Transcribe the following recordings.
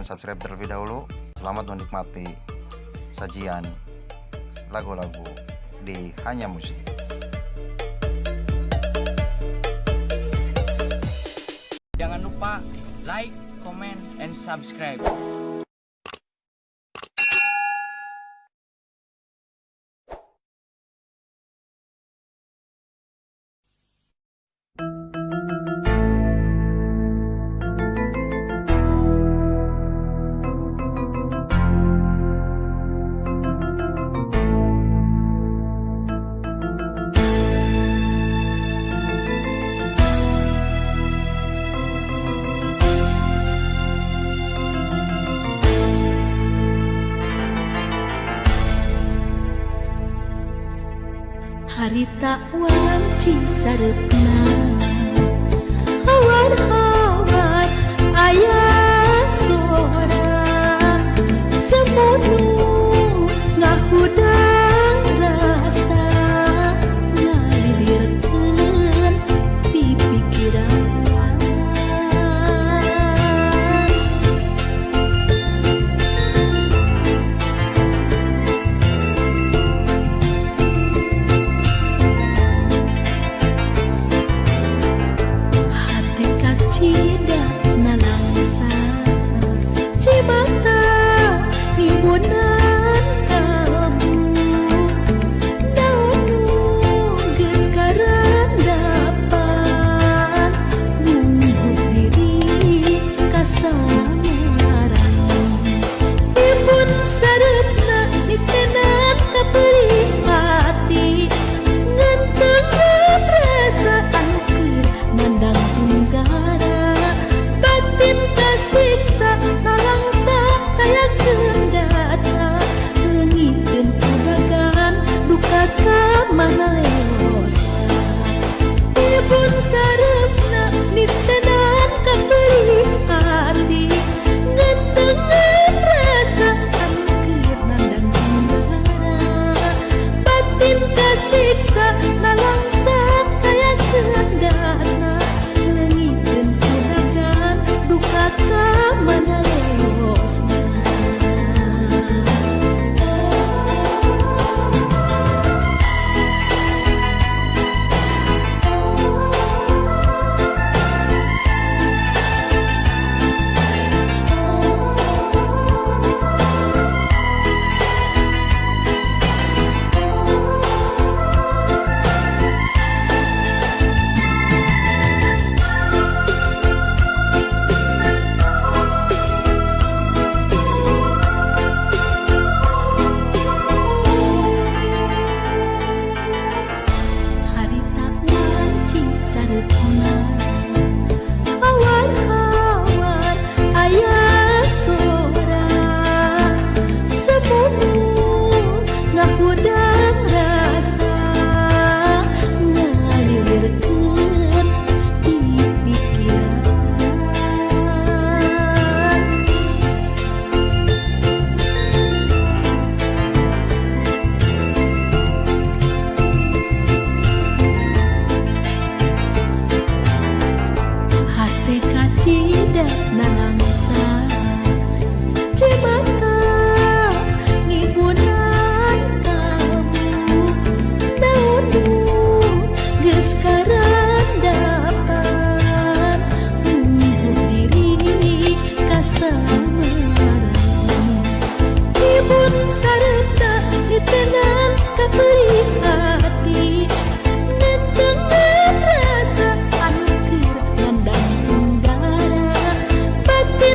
Silahkan subscribe terlebih dahulu. Selamat menikmati sajian lagu-lagu di Hanya Musik. Jangan lupa like, comment, and subscribe. Harita wanci sareupna hawar-hawar aya sora semunu ngahudang rasa ngalilirkeun pipikiran. Cimata ngimbunan kamu daun geus karandapan nunggu diri kasamaran ibun sareupna nitenan kaperih hati ngantengan rasa anu keur nandang tunggara batin kasiksa nalangsa kaya kendata leungiteun udagan duka ka mana leosna ibun sareupna nitenan kaperih hati ngantengan rasa anu keur nandang tunggara batin kasiksa nalangsa kaya kendata leungiteun udagan duka ka mana leosna. Harita wanci sareupna hawar-hawar aya sora semunu ngahudang rasa ngalilirkeun di pikiran. Hate kacida nalangsa cimata ngimbunan kamu daun geus karandapan nunggu diri kasamaran ibun sareupna nitenan kaperih hati ngantengan rasa anu keur nandang tunggara batin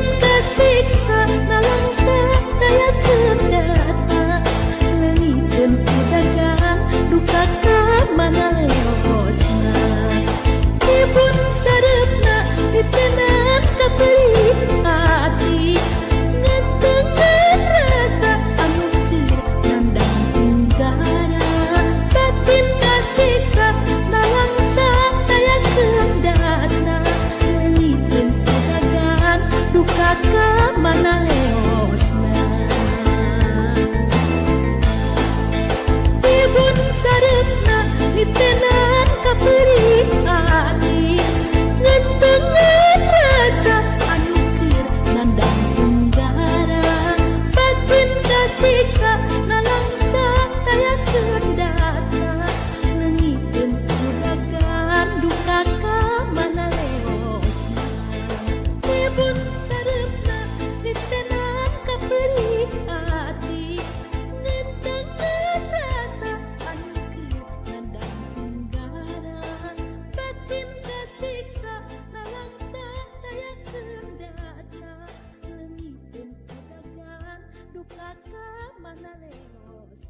Duka ka mana leos.